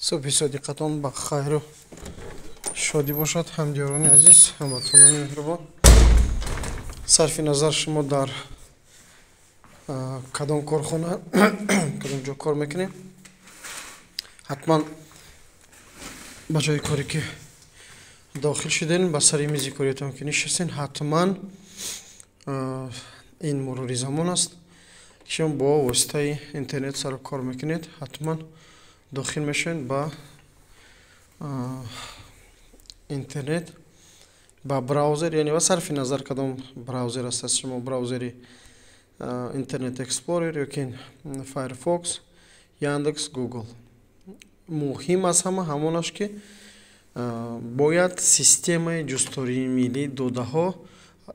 Субҳи содиқатон ба хайру шодӣ бошад, ҳамдиёрони азиз, ҳамватанони меҳрубон. Сарфи назар шумо дар кадом корхона, кадом ҷо кор мекунед, ҳатман ба ҷои коре ки дохил шуден, ба сари мизи кориятон ки нишастен, ҳатман ин мурури замон аст, шумо бо воситаи интернет сару кор мекунед, ҳатман дохил мешавед ба интернет, ба браузер, яъне ва сарфи назар кадом браузер аст, аз шумо браузери Интернет Эксплорер ёки Firefox, Яндекс, Google. Муҳим аз ҳама ҳамон аст, ки бояд системаи ҷустуҷӯии миллии додаҳо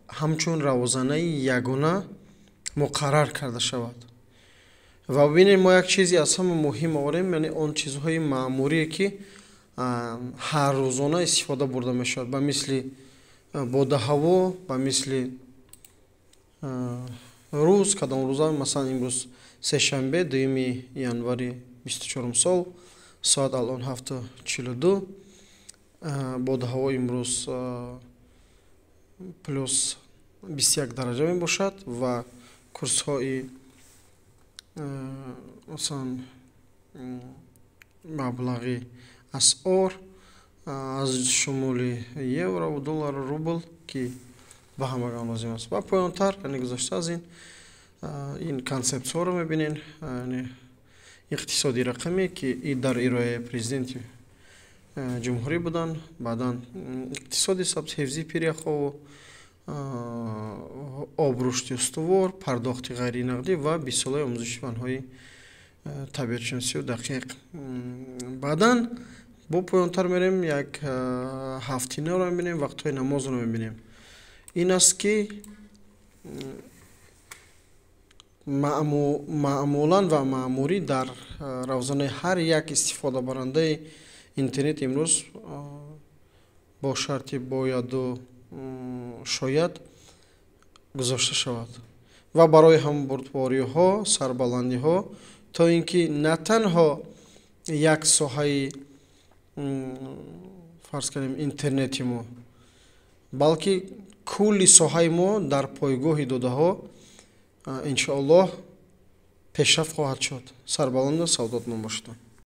ҳамчун равзанаи ягона муқаррар карда шавад. Ва бибинед, мо як чизи аз ҳама муҳим оварем, яъне он чизҳои маъмурие, ки ҳаррӯзона истифода бурда мешавад, ба мисли бодаҳаво, ба мисли рӯз, кадом рӯза, масалан, имрӯз сешанбе, 2 январи 24-ум сол, соат алон 7:42, бодаҳаво имрӯз плюс 21 дараҷа мебошад ва курсҳои, масалан, маблағи асъор аз шумули евро, доллару рубл, ки ба ҳамагон лозим аст. Ва поёнтар, яъне гузашта аз ин консепсияҳоро мебинем, яъне иқтисоди рақамӣ, ки дар ироаи президенти ҷумҳурӣ буданд, баъдан иқтисоди сабз, ҳифзи пиряхову об, рушди устувор, пардохти ғайринақдӣ ва 20-солаи омӯзиши фанҳои табиатшиносию дақиқ. Баъдан бо поёнтар мерем, як ҳафтинаро мебинем, вақтҳои намозро мебинем. Ин аст, ки маъмулан ва маъмурӣ дар равзанаи ҳар як истифодабарандаи интернет имрӯз бо шарти бояду шояд гузошта шавад ва барои ҳамбурдвориҳо, сарбаландиҳо, то ин ки на танҳо як соҳаи, фарз кардем, интернети мо, балки кулли соҳаи мо дар пойгоҳи додаҳо иншоаллоҳ пешрафт хоҳад шуд. Сарбаланду савдотманд бошед.